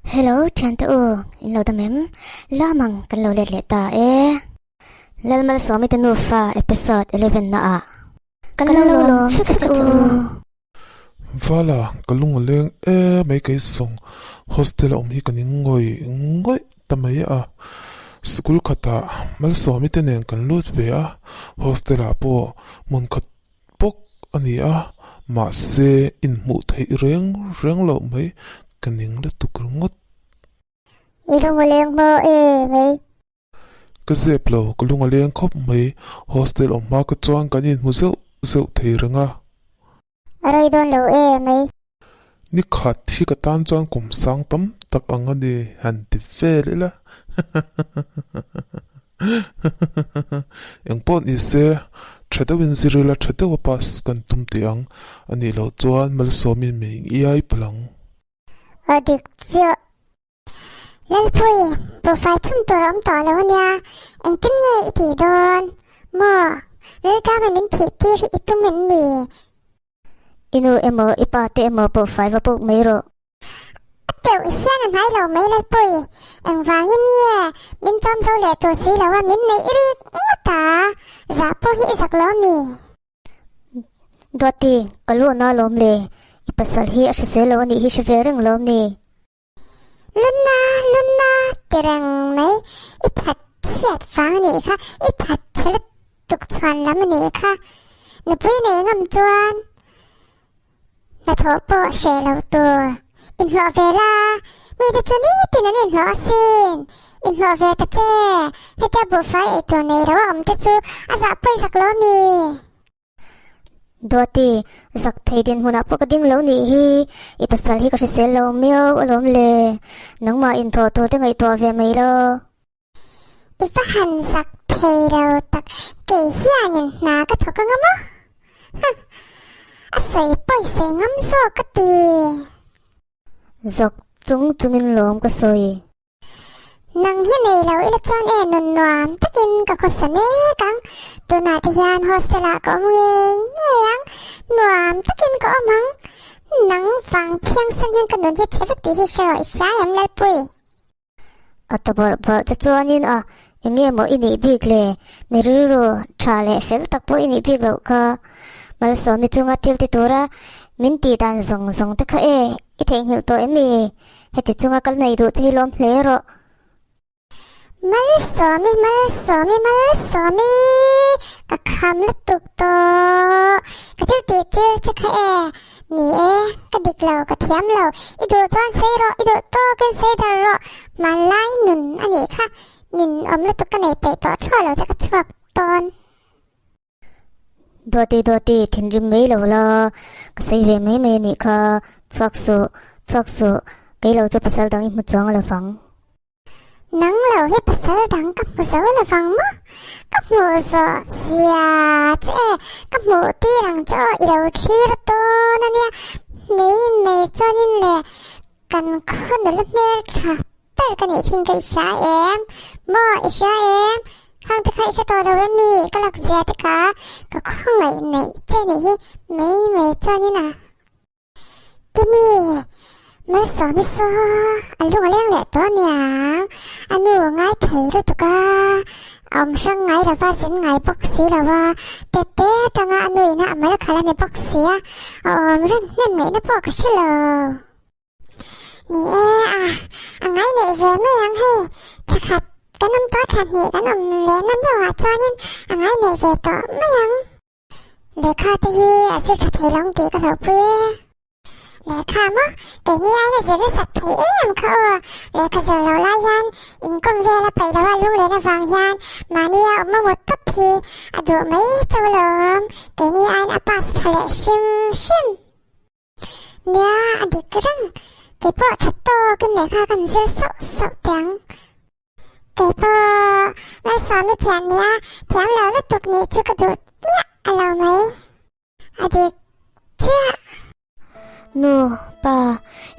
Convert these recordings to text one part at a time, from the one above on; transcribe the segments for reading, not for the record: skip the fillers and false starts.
Hello thiante u, in lo dam em? Lamang kan lo let leh ta e. Lalmalsawmi te nufa episode 11 na ah kan lo lawm vek a che u. Vala, ka lung a leng e mai kei zawng hostel a awm hi ka ning ngawih ngawih ta mai a. Sikul khatah Malsawmi te nen kan lut ve a, hostel ah pawh hmun khat bawk a ni a, mahse inhmuh theih reng reng loh mai ka ning lutuk ringawt. I lung a leng hma e mai. Ka zep lo, ka lung a leng khawp mai, hostel awm hma ka chuan kan inhmu zeuh zeuh thei reng a. A rei dawn lo e mai. Ni khat hi ka tan chuan kum sang tam tak ang a ni han ti vel ila. Engpawh ni se, tha deuhin zir ila tha deuha pass kan tum teh ang. A nih loh chuan Malsawmin min iai palh ang. A dik chiah. Lalpui, buhfai chhun tur a awm tawh lo ania, engtin nge i tih dawn? Maw, Lalṭama min thih tir hi i tum em ni? I nu emaw i pa te emaw buhfai va puk mai rawh. A teuh hian a hnai lo mai Lalpui, engvangin nge min chawm zo leh tur si lo a min neih rik ngawt a, zah pawh hi i zak lo mi? Duati, ka lu a na lawm le, i pasal hi a hrisel lo a nih hi hre ve reng lawm ni? Lunna, lunna ti reng mai, i that chhiat vang a nih kha, i that chhe lutuk chhuan lam a nih kha. Nupui nei ngam chuan hnathawh pawh hreh lo tur. Inhlawh ve la, mite chu nitin an inhlawh asin. Inhlawh ve ta che, hetia buhfai ei tur nei lo a awm te chu a zah pawi zak lo mi? Duati, zak thei dinhmunah pawh ka ding lo nih hi, i pasal hi ka hrisel lo miau alawm le, nangmah inthawh tur te ngaihtuah ve mai lo. I va han zak thei lo tak, kei hianin hna ka thawk anga maw? Huh, a sawi pawi sawi ngam zawk ka ti. Zak chung chungin lawm ka sawi. Nang hi nei lo ila chuan e nun nuam takin ka khawsa mek ang, tunah te hian hostel ah ka awm ngei ngei ang, nuam takin ka awm ang, nang vang phiangsan hian ka nun hi chhe vek tih hi hre rawh i hria em Lalpui? A ta bawrh bawrh te chuanin a eng nge maw i nih bik le, mi rilru tha leh fel tak pawh i nih bik loh kha, Malsawmi chunga thil ti tura min tih dan zawng zawng te kha e i theihnghilh tawh em mi? Heti chunga kal nei duh che hi lawm hle rawh. Malsawmi, Malsawmi, Malsawmi, ka kham lutuk tawh. Ka thil tih tir che kha e. Ni e, ka dik lo, ka thiam lo. I duh chuan sei rawh, i duh tawkin sei dar rawh. Hmanlai nun a nih kha. Nin awm lutuk ka nei peih tawh thuah lo che ka chhuak tawn. Duati Duati thinrim mai lo la, ka sawi ve mai mai a nih kha, chhuak suh, chhuak suh, kei lo chu pasal dang i hmu chuang lo vang. Nang lo hi pasal dang ka hmu zo lo vang maw? Ka hmuh zawh zia che e, ka hmuh tir ang che aw, i lo thlir dawn a nia, mai mai chuanin le kan khaw nula hmeltha ber ka nih thin ka i hria em? Maw i hria em? Hang te kha i hre tawh lo em mi? Ka lak zia te kha ka khawngaih neih che nih hi mai mai chuanin a Kimi, Malsawmi saw a lung a leng leh tawh aniang, a nu ngai thei lutuk a, a awm hrang ngai lo va, zin ngai bawk si lo a, tete atanga a nu ina a mal khalh a ni bawk si a, a awm reng hnem ngaihna pawh ka hre lo. Ni e a, a ngai neih ve mai ang hei, thla khat kan awm tawh thla hnih kan awm leh na meuh ah chuanin a ngai neih ve tawh mai ang. Lehkha te hi a zir tha thei lo ang tih ka hlauhpui e. Lehkha maw? Keini aina zir nasat thei em kha aw, lehkha zir loh lai hian inkawm vel a paih loh a lunglen avang hian mahni a awm mamawt tawp hi a duh mai chauh alawm, keini aiin a pass tha leh hrim hrim. Nia, a dik reng. Kei pawh tha tawkin lehkha kan zir sauh sauh teh ang. Kei pawh Malsawmi thian nia, thiam lo lutuk nih chu ka duh miah a lo mai. A dik chiah. Nu, pa,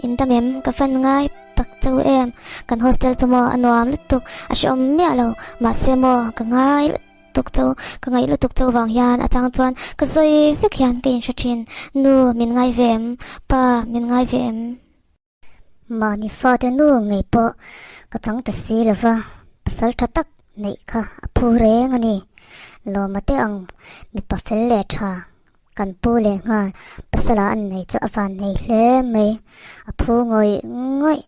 in dam em? Ka fan ngai tak chauh em? Kan hostel chu maw a nuam lutuk, a hrehawm miah lo. Mahse maw, ka ngai lutuk. tuk chu ka ngaih lutuk chauh vang hian a chang chuan ka sawi vek hian ka inhre thin, Nu min ngai ve em? Pa min ngai ve em? Mahni fate nu ngei pawh ka chang ta si lo va, pasal tha tak neih kha a phu reng a ni. Lawma te ang mipa fel leh tha kan pu leh nghal pasala an nei chu a van nei hle mai. A phu ngawih ngawih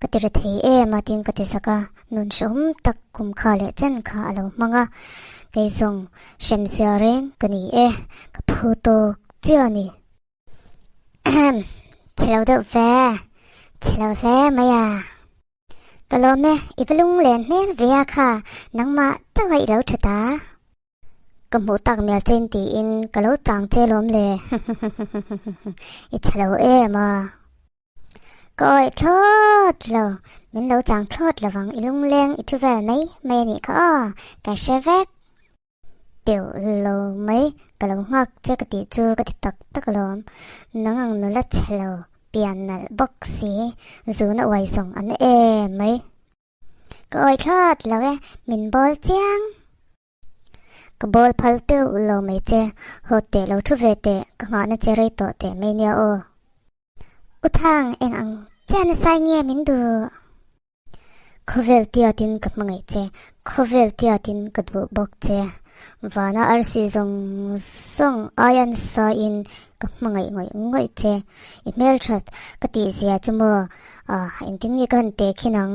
ka ti ri thei em a tiin ka ti sak a, nun hrehawm tak kum kha leh chen kha a lo hmang a, kei zawng hremzia reng ka ni e, ka phu tawk chiah a ni. Ahem, chhe lo deuh ve, chhe lo hle mai a. Ka lawm e, i va lung len hmel ve a kha, nangmah chauh a i lo tha ta. Ka hmuh tak mial che in tiin ka lo chang che lawm le, i chhe lo em a. Ka awih thlawt lo, min lo chang thlawt lovang i lungleng i thu vel mai mai a nih kha aw, ka hre vek. Teuh lo mai, ka lo nghak che ka tih chu ka ti tak tak alawm. Nang ang nula chhe lo, pian nalh bawk si, zuna uai zawng an em mai. Ka awih thlawt lo e, min bawl chiang. Ka bawl phal teuh lo mai che, haw teh lo thu ve teh, ka nghahna che rei tawh teh mai nia aw. U Thang, eng ang chiah nasa nge min duh? Khawvel tiatin ka hmangaih che, khawvel tiatin ka duh bawk che. Vana arsi zawng zawng aia nasa in ka hmangaih ngawih ngawih che. I hmelthat ka tih zia chu maw, ah engtin nge ka han teh khin ang?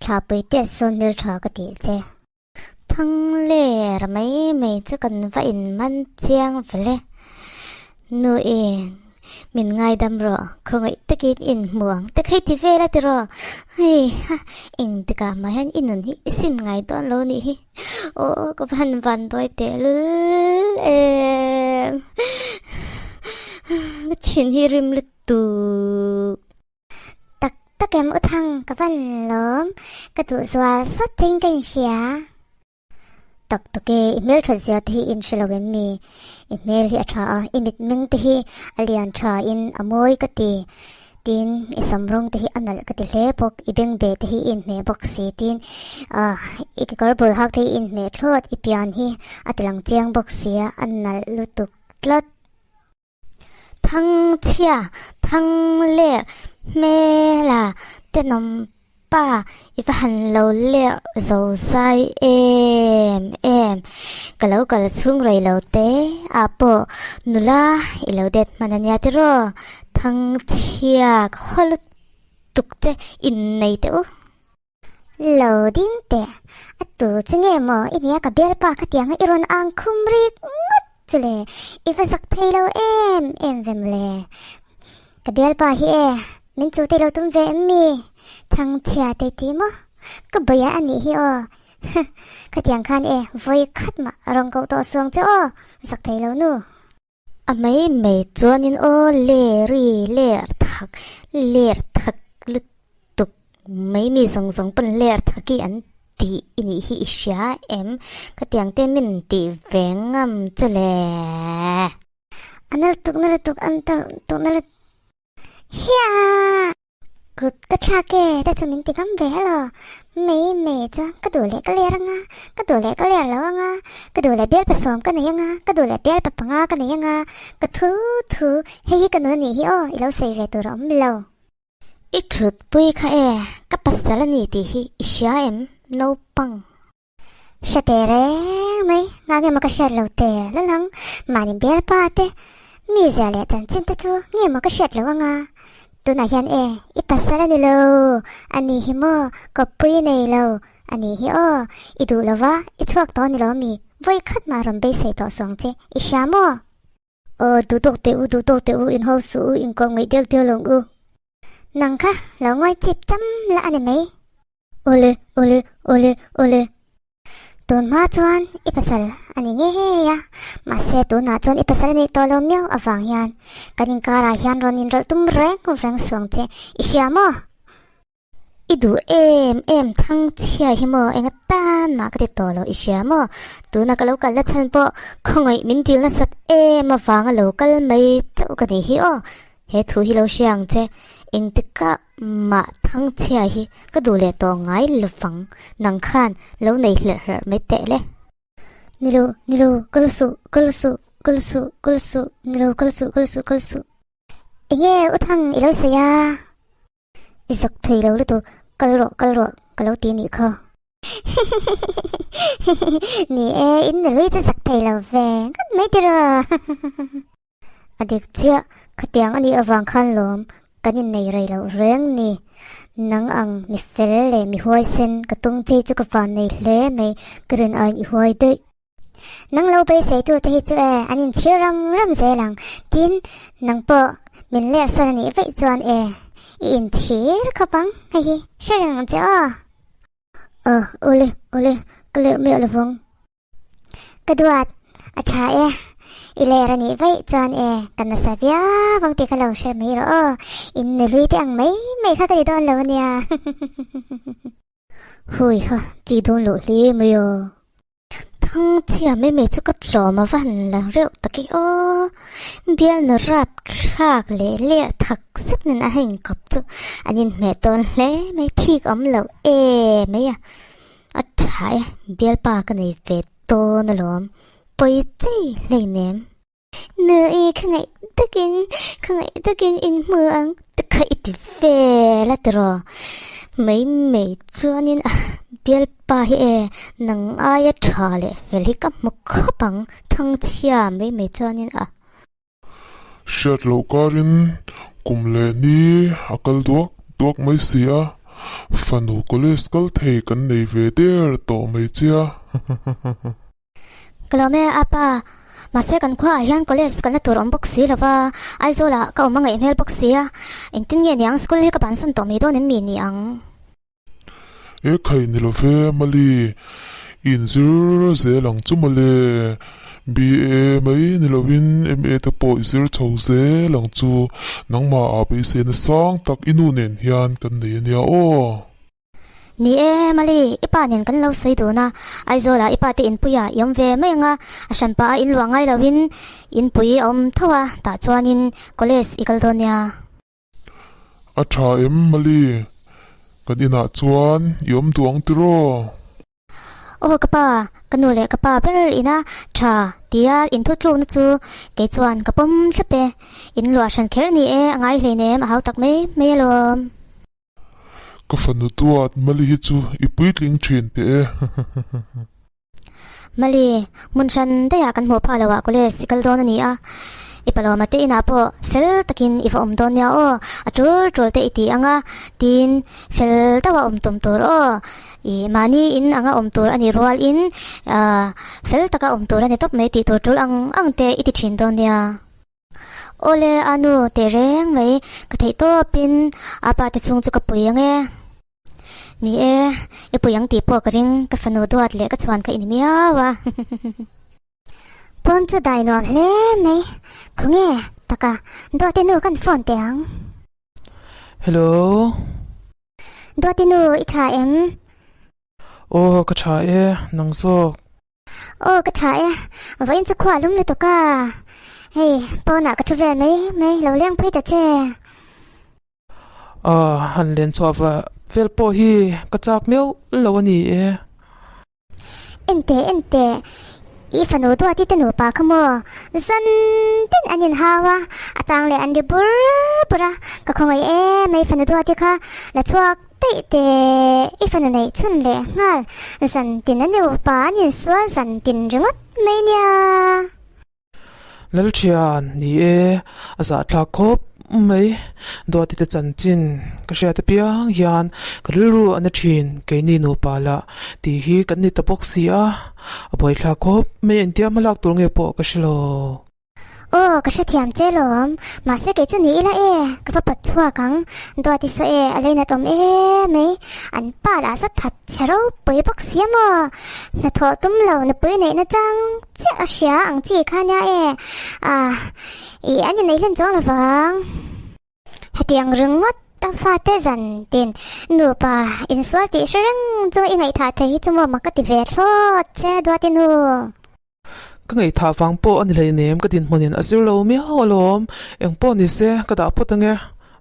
Thlahpui tiat sawn hmeltha ka tih che. Thang ler mai mai chu kan va inman chiang vele. Nu eng, min ngaidam rawh, khawngaih takin inhmu ang te kha i ti vel a tiraw? Hei ha, engtikah mah hian i nun hi i sim ngai dawn lo nih hi. Aw, ka va han van dawi tehlul em. Ka thin hi rim lutuk. Tak tak em u Thang, ka van lawm, ka duh zual sawt che in ka inhria. Tak tak e, i hmel that zia te hi in hre lo em mi? I hmel hi a tha a, i mitmeng te hi a lian tha in a mawi ka ti, tin i sam rawng te hi a nalh ka ti hle bawk, i bengbeh te hi i inhmeh bawk si, tin ah i kekawr bul hak te hi i inhmeh thlawt, i pian hi a ti lang chiang bawk sia, a nalh lutuk tlat. Thangchhia, Thangler, Hmela, Tenawm pa i va han lo lerh zo zai em em. Ka lo kal chhung rei lo te ah pawh nula i lo det hman a nia tiraw. Thangchhia ka haw lutuk che innei teh u. Lo ding teh, a tu chu nge maw i nia ka bialpa khatianga i rawn ang khum rik ngawt chu le, i va zak phei lo em em ve mawle. Ka bialpa hi e, min chu te lo tum ve em mi? Thangchhia te ti maw? Ka bawih a anih hi aw. Huh, khatiang khan e, vawi khat mah a rawn koh tawh suang che aw, zak thei lo nu. A mai mai chuanin aw leri ler thak ler thak lutuk mai mi zawng zawng pawn ler thak hi an tih i nih hi i hria em? Khatiang te min tih ve ngam chu le. A nal tuk na lutuk an tuk na lutuk hiah! Kut ka thlak e, te chu min ti ngam ve elaw? Mei mei chuan ka duh leh ka ler anga, ka duh leh ka ler lo anga, ka duh leh bialpa sawm ka nei anga, ka duh leh bialpa panga ka nei anga, ka thu thu, hei hi ka nun anih hi aw, i lo sawi ve tur a awm lo. I thutpui kha e, ka pasal a ni tih hi i hria em, naupang. Hre teh reng mai, ngah nge maw ka hriat lo teh lal ang, mahni bialpa te mi zia leh chanchin te chu nge maw ka hriat lo anga, tunah hian e i pasal a ni lo, a ni hi maw kawppui i nei lo a ni hi aw, i duh lova i chhuak tawh a ni lo mi, vawi khat mah rawn beisei tawh suang che, i hria maw? Aw duh tawk teh u, duh tawk teh u, in ho suh u, in kawm ngaih deuh deuh lo ang u. Nang kha lo ngawi chip cham la a ni mai. Awle, awle, awle, awle. Tun hma chuan i pasal a ni ngei ngei a, mahse tunah chuan i pasal a nih tawh lo miau avang hian kan inkarah hian rawn inrawlh tum reng reng suang che i hria maw? I duh em em thang chhia hi maw enga tan mah ka ti tawh lo i hria maw? Tuna ka lo kal na chhan pawh khawngaih min dil nasat em avanga lo kal mai chauh ka nih hi aw. He thu hi lo hria ang che, engtikah mah thangchhia hi ka duh leh tawh ngai lovang, nang khan lo nei hlerh hlerh mai teh le. Nilo, nilo, kal suh, kal suh, kal suh, kal suh, nilo, kal suh, kal suh, kal suh. Enge u Thang i lo sawi a? I zak thei lo lutuk, kal rawh, kal rawh ka lo ti nih kha. Ni e, in nului chu zak thei lo ve ngawt mai tiraw. A dik chiah, khatiang a nih avang khan lawm kan innei rei loh reng ni. Nang ang mi fel leh mi huaisen ka tung che chu ka van nei hle mai, ka rin aiin i huai daih. Nang lo beiseitu te hi chu e, an inchhir ram ram zel ang, tin nang pawh min lerhsan a nih vaih chuan e, i inchhir khawp ang, hei hi hre reng ang che aw. Aw, awle, awle, ka lerh miah lovang. Ka duat, a tha e, i ler a nih vaih chuan e, ka nasa viau ang tih ka lo hre mai rawh aw, in nuhlui te ang mai mai kha ka ti dawn lo a nia. Hui ha, chi dawn loh hle mai aw. Thangchhia mai mai chu ka tlawm a va han la reuh tak i aw. Bialnu rap thlak leh ler thak zet nen a heng kawp chu an inhmeh tawn hle mai, thik awm loh e mai a. A tha e, bialpa ka nei ve dawn alawm, pawi chei hleinem. Nui ka ngaih takin, ka ngaih takin in hmu ang te kha i ti vel a tiraw. Mai mai chuanin a bialpa hi e, nang aia tha leh fel hi ka hmu khawp ang, thangchhia mai mai chuanin a. Hriat loh karin kum leh ni a kal duak duak mai si a, fanu college kal thei kan nei ve der tawh mai chia. Ka lawm e apa, mahse kan khuaah hian college kalna tur awm bawk si lova, Aizawlah ka awm a ngaih hmel bawk si a, engtin nge niang school hi ka bansan tawh mai dawn em mi ni ang? E khai ni lo ve Mali, i inzir zel ang chu mawle, BA mai ni lovin MA te pawh i zir chho zel ang chu, nangmah ah beiseina sang tak i nu nen hian kan nei a nia aw. Ni e, Mali, i pa nen kan lo sawi dun a, Aizawlah i pa te inpuia i awm ve mai ang a, a hran pah a inluah ngai loin inpui a awm tho a, tah chuanin college i kal dawn nia. A tha em, Mali, kan inah chuan i awm duh ang tiraw? Aw ka pa, ka nu leh ka pa ber ina tha tia inthutlukna chu kei chuan ka pawm thlap e, inluah hran kher ni e, a ngai hleinem a hau tak mai mai alawm. Ka fanu duat Mali hi chu i puitling thin teh e. Mali, hmun hran daihah kan hmuh phah loh ah college i kal dawn a ni a, i palawma te inah pawh fel takin i va awm dawn nia aw, a tul tul te i ti ang a, tin fel deuh a awm tum tur aw, i mahni in anga awm tur a nih rualin fel taka awm tur a ni tawp mai tih tur tul ang ang te i ti thin dawn nia. Awle a nu teh reng mai, ka theih tawpin a pa te chhung chu ka pui ang e. Ni e, i pui ang tih pawh ka ring, ka fanu duat leh ka chhuan kha i ni miau a. Pawn chu dai nuam hle mai, khawnge taka Duati nu kan phone teh ang. Hello. Duati nu i tha em? Aw ka tha e, nang zawk. Aw ka tha e, vawiin chu khua a lum lutuk a, hei pawnah ka thu vel mai mai lo leng phei ta che. Aw han len chhuah va vel pawh hi ka chak miau lo a ni e. Enteh enteh, i fanu duati te nupa kha maw zan tin an inhau a, a chang leh an ri bur bur a, ka khawngaih em mai fanu duati kha la chhuak Daih teh, i fanu neih chhun leh nghal zan tin a nupa an insual zan tin ringawt mai nia. Lalthian, ni e, a zahthlak khawp mai. Duati te chanchin ka hriat apiang hian ka rilru a na thin, keini nupa lah tih hi kan ni ta bawk si a, a buaithlak khawp mai engtia hmalak tur nge pawh ka hre lo. Aw, ka hrethiam che lawm. Mahse kei chu ni ila e, ka va pawt chhuak ang. Duati saw e, a leinat awm e mai. An pa lah sa that chhe ropui bawk si a maw? Hnathawh tum lo nupui neihna chang chiah a hria ang chi kha nia e. Ah, i an inei hlen chuang lovang. Hetiang ringawt a fate zan tin nupa insual tih hre reng chu i ngaihthah thei hi chu maw mak ka ti ve thlawt che Duati nu. Ka ngaihthah vang pawh a ni hleinem ka dinhmunin a zir lo miau alawm, eng pawh ni se ka dah phawt ange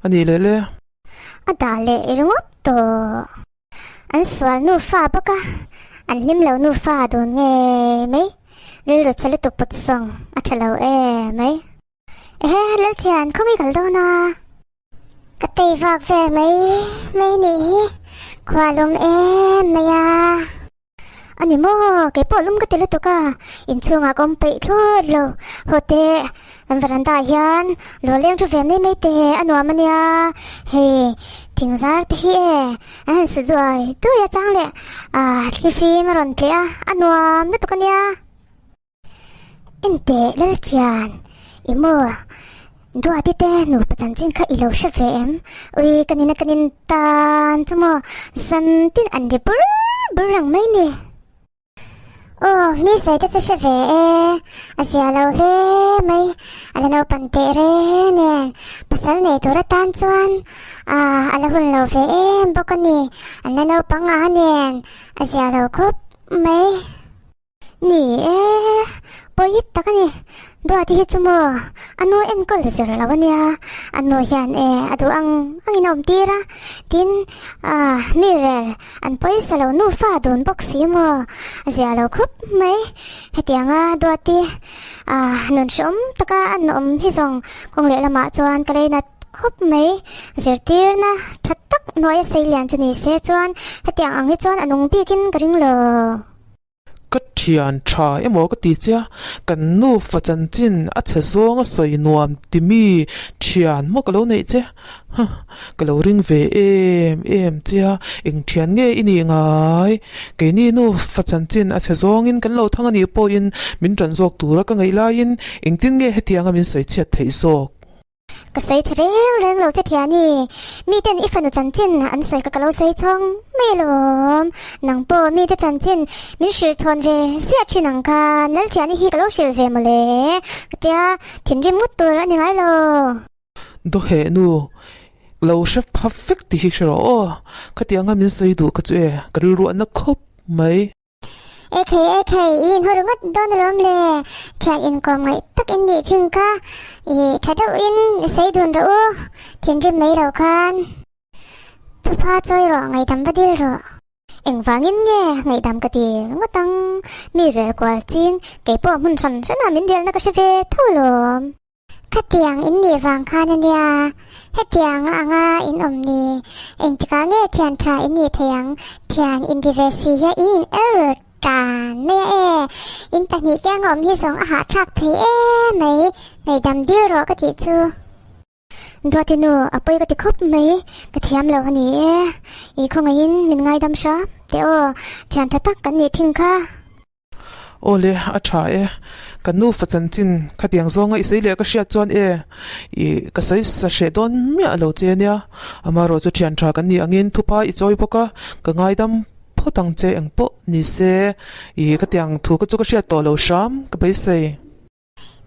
a nih leh le. A dah leh ringawt tawh. An sual nufa bawk a, an hlim lo nufa dun ngei mai. Rilru chhe lutuk pawt sawng a tha lo em mai. Ehe, Lalthian, khawnge kal dawn a? Ka tei vak vel mai mai nih hi, khua lum em mai a. A ni maw, kei pawh lum ka ti lutuk a, inchhungah ka awm peih thlawt lo. Haw teh, kan veranda ah hian lo leng thu ve mai mai teh, a nuam a nia. Hei, thing zar te hi e, an han su duai duai a chang leh ah thlifim a rawn tleh a, a nuam lutuk a nia. Enteh Lalṭhian, i maw? Duati te nupa chanchin kha i lo hre ve em? Ui, ka nina ka nin tan chu maw zan tin an ri bur bur reng mai ni. Aw, mi sawi te chu hre ve e, a zia lo hle mai, a la naupan teh reng nen, pasal nei tur atan chuan a la hun lo ve em bawk a ni, an la naupang a nen, a zia lo khawp mai. Ni e, pawi tak a ni. Duati hi chu maw a nu enkawl zir lo a nia, a nu hian e a duh ang angin a awm tir a, tin ah mi rel an pawisa lo nufa dun bawk si maw a zia lo khawp mai. Hetianga Duati ah nun hreawm taka an awm hi zawng kawng lehlamah chuan ka lei nat khawp mai. Zirtirna tha tak hnuaia sei lian chu ni se chuan hetiang ang hi chuan a nung bikin ka ring lo. Ka thian tha emaw ka ti che a, kan nufa chanchin a chhe zawng a sawi nuam ti mi thian maw ka lo neih che? Huh, ka lo ring ve em em che a, eng thian nge i nih ngai? Keini nufa chanchin a chhe zawngin kan lo thang a nih pawhin min tan zawk tura ka ngaih laiin engtin nge hetianga min sawi chhiat theih zawk? Ka sawi chhe reng reng lo che thiani, miten i fanu chanchin an sawi kha ka lo sawi chhawng mai alawm. Nang pawh mite chanchin min hrilh chhawn ve ziah thin ang khan Lalthiani hi ka lo hrilh ve mawle ka tia thinrim ngawt tur a ni ngai lo. Dawheh nu, lo hre pha vek tih hi hre rawh aw, khatianga min sawi duh kha chu e, ka rilru a na khawp mai. Ekhei ekhei, i inhaw ringawt dawn alawm le, thian inkawm ngaih tak in nih thin kha, i tha deuhin sawi dun rawh u, thinrim mai lo khan. Thupha chawi rawh, ngaihdam va dil rawh. Engvangin nge ngaihdam ka ti ngawt ang, mi rel kual ching, keipawh hmun hran hranah min relna ka hre ve tho alawm. Khatiang in nih vang khan a nia, hetiang anga in awm ni, engtikah nge thian tha in nih thei ang, thian in ti ve si hian in in error tan mai a e, in pahnih kianga awm hi zawng a hahthlak thei em mai, ngaihdam dil rawh ka tih chu. Duati nu, a pawi ka ti khawp mai, ka thiam lo a ni e, i khawngaihin min ngaidam hram teh aw, thian tha tak kan nih thin kha. Aw le, a tha e. Ka nufa chanchin khatiang zawnga i sawi leh ka hriat chuan e, i ka sawi sa hreh dawn miah lo che ania. Amaherawh chu thian tha kan nih angin thupa i chawi bawk a, ka ngaidam phawt ang che eng pawh ni se. I khatiang thu ka chu ka hriat tawh lo hram ka beisei.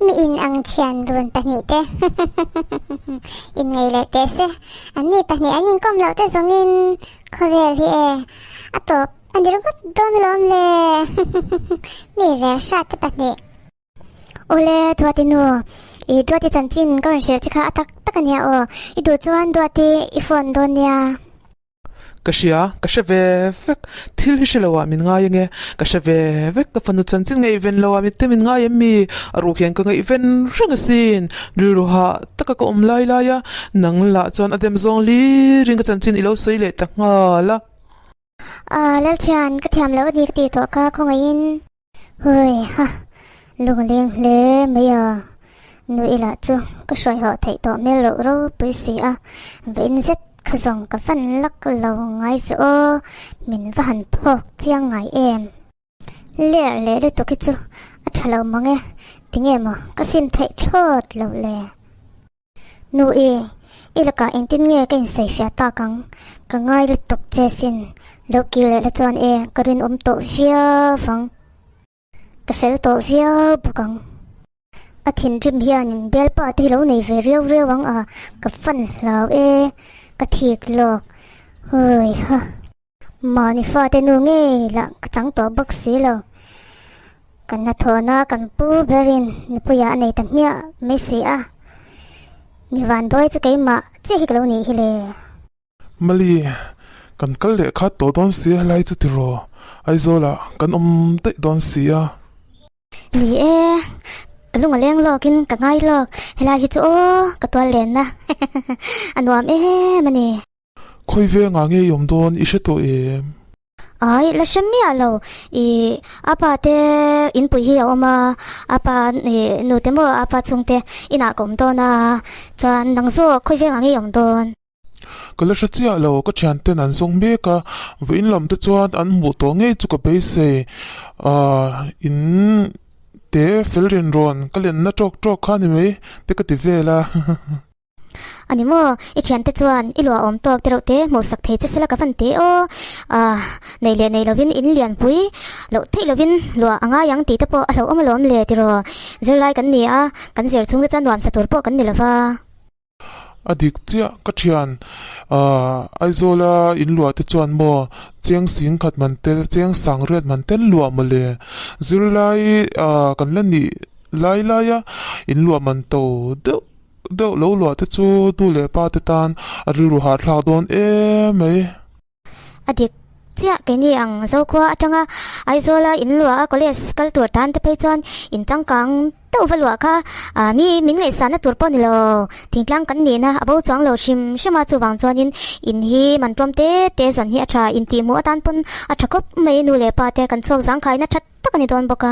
Mi in ang thian dun pahnihte innei leh teh se, anni pahnih an inkawm loh te zawngin khawvel hi e a tawp a ni ringawt dawn alawm le mi rel hrat te pahnih. Awle Duati nu, i Duati chanchin ka rawn hrilh che kha a tak tak a nia aw, i duh chuan Duati i phone dawn nia. Ka hria, ka hre ve vek, thil hi hre lo ah min ngai ange, ka hre ve vek, ka fanu chanchin ngaihven lo ah mitte min ngai em mi? A ruk hian ka ngaihven reng asin, rilru hah taka ka awm lai lai a, nang lah chuan a dem zawng lirin ka chanchin i lo sawi leh ta nghal a. Aaa Lalthian, ka thiam loh a ni ka tih tawh kha khawngaihin. Hui ha, lungleng hle mai a, nu ila chu ka hruai hawh theih tawh hmel loh ropui si a, vawiin zet kha zawng ka van lak lo ngai ve aw, min va han phawk chiang ngai em. Ler leh lutuk hi chu a tha lo mang e, tinge maw ka sim theih thlawt loh le. Nu e, i lakah engtin nge ka insawifiah tak ang? Ka ngai lutuk che sin. Lo kir leh la chuan e, ka rinawm tawh viau vang. Ka fel tawh viau bawk ang. A thinrim hianin bialpa te hi lo nei ve riau riau ang a, ka fan hlau e, ka thik lawk. Hui ha. Mahni fate nu ngei lah ka chang tawh bawk si lo. Kan hnathawhna kan pu berin nupuiah a nei ta hmiah mai si a. Mi vanduai chu keimah chiah hi ka lo nih hi le. Mali, kan kal leh khat tawh dawn si a helai chu tiraw? Aizawlah kan awm daih dawn si a. Ni e. Ka lung a leng lawkin ka ngai lawk, helai hi chu aw ka tual lenna a nuam em a ni. Khawi vengah nge i awm dawn i hre tawh em? Ai, la hre miah lo. I a pa te inpui hi a awm a, a pa i nu te maw a pa chhungte inah ka awm dawn a, chuan nang zawk khawi vengah nge i awm dawn? Ka la hre chiah lo, ka thianten an zawng mek a, vawiin lam te chuan an hmuh tawh ngei chu ka beisei. Ahh in te fel rin rawn ka lenna tawk tawk kha ni mai te ka ti vel a. A ni maw, i thiante chuan i luah awm tawk te reuh te hmuh sak thei che sela ka van teh aw. Ahh nei leh nei lovin in lianpui loh theih lovin luah a ngai ang tih te pawh a hlauhawm alawm le tiraw. Zirlai kan ni a, kan zir chhung te chuan nuamsa tur pawh kan ni lova. A dik chiah ka thian ahh Aizawla in luah te chuan maw cheng sing khat man tel cheng sang riat man tel luah maw le zirlai ahh kan la nih lai lai a in luah man to deuh deuh lo luah te chu nu leh pa te tan a rilru hahthlak dawn em mai. A dik chiah keini ang Zokhua atanga Aizawla in luah a college kal tur tan te phei chuan in changkang deuh va luah kha mi min ngaihsahna tur pawh ni lo thingtlang kan nihna a bo chuang lo hrim hrim a chuvang chuanin in hi man tlawm te te zawn hi a tha intihhmuh atan pawn a tha khawp mai nu leh pa te kan chhuak zangkhaina tha tak a ni dawn bawk a.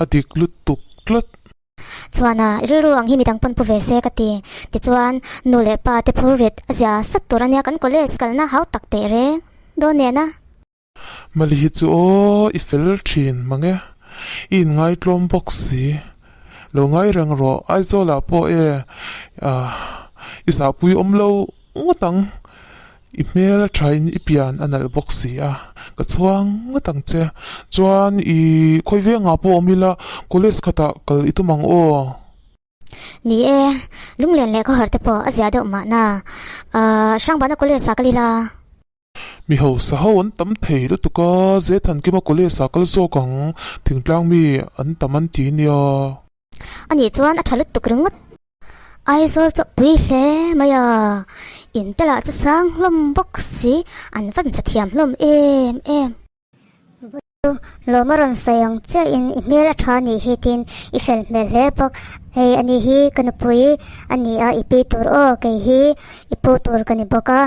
A dik lutuk tlat. Chuan a rilru ang hi midang pawn pu ve se ka ti. Tichuan, nu leh pa te phur rit a zia sat tur ania kan college kalna hau tak teh reng dawn nen a. Mali hi chu aw i fel thin mang e. I inngai tlawm bawk si. Lo ngai reng rawh Aizawl ah pawh e i zahpui awm lo ngawt ang. I hmel a thain i pian a nalh bawk si a, ka chhuang ngawt ang che. Chuan i khawi vengah pawh awm ila college khatah kal i tum ang aw. Ni e, lunglen leh khawhar te pawh a zia deuh mahna. Ahh, Hrangbana college ah kal ila. Mi hausa ho an tam thei lutuk a, Zethankima college ah kal zawk ang, thingtlang mi an tam an ti nia. A nih chuan a tha lutuk ringawt. Aizawl chu pui hle mai a, in te lah chu sang hlawm bawk si, an van sa thiam hlawm em em. Chu lawm a rawn sawi ang chiahin i hmel a tha nih hi tiin i fel hmel hle bawk. Hei ani hi ka nupui a ni a, i pi tur aw kei hi i pu tur ka ni bawk a,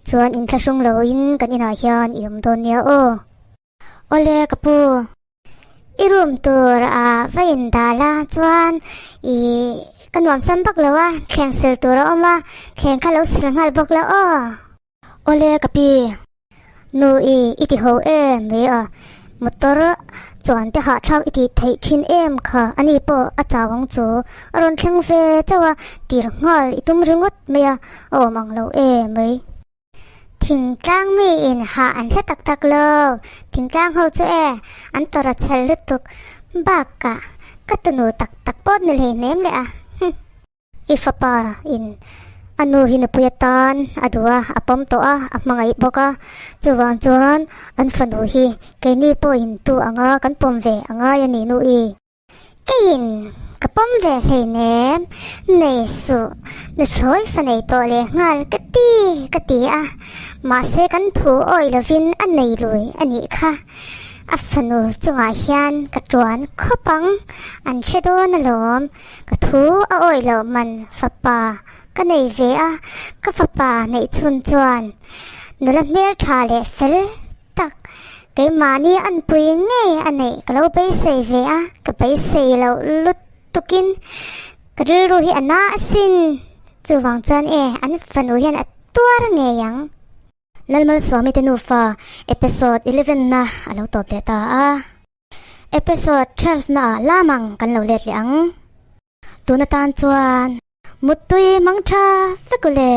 chuan inthlahrung loin kan inah hian i awm dawn nia aw. Awle ka pu. I room tur a va in dah la chuan i ka nuam sam vak lo a, thleng sil tur a awm a, thleng kha lo sil nghal bawk la aw. Awle ka pi. Nu i i ti ho em mai a, motor chuan te hahthlak i tih theih thin em kha ani pawh a chau ang chu a rawn thleng ve chauh a, tir nghal i tum ringawt mai a, a awm ang lo em mai. Thingtlang mi in hah an hre tak tak lo, thingtlang ho chu e, an tawrh a chhel lutuk bakah ka tunu tak tak pawh ni hlei hnem leh a, hum. I fapa in a nu hi nupui atan a duh a, a pawm tawh a, a hmangaih bawk a, chuvang chuan an fanu hi keini pawhin tu anga kan pawm ve a ngai a ni nu i. Keiin ka pawm ve hleinem, nei suh, nuthlawi fa nei tawh leh nghal ka ti ka ti a, mahse kan thu awih lovin a nei lui a nih kha. A fanu chungah hian ka tuan khawp ang, an hre dawn alawm, ka thu a awih loh man fapa ka nei ve a, ka fapa neih chhun chuan nula hmeltha leh fel tak, keimahni anpui ngei a neih ka lo beisei ve a, ka beisei loh lutukin ka rilru hi a na asin. Chuvang chuan e, an fanu hian a tuar ngei ang. Lalmalsawmi te nufa episode 11 na a lo tawp leh ta a. Episode 12 na ah lamang kan lo let leh ang. Tun atan chuan Muttui mang tha vek u le.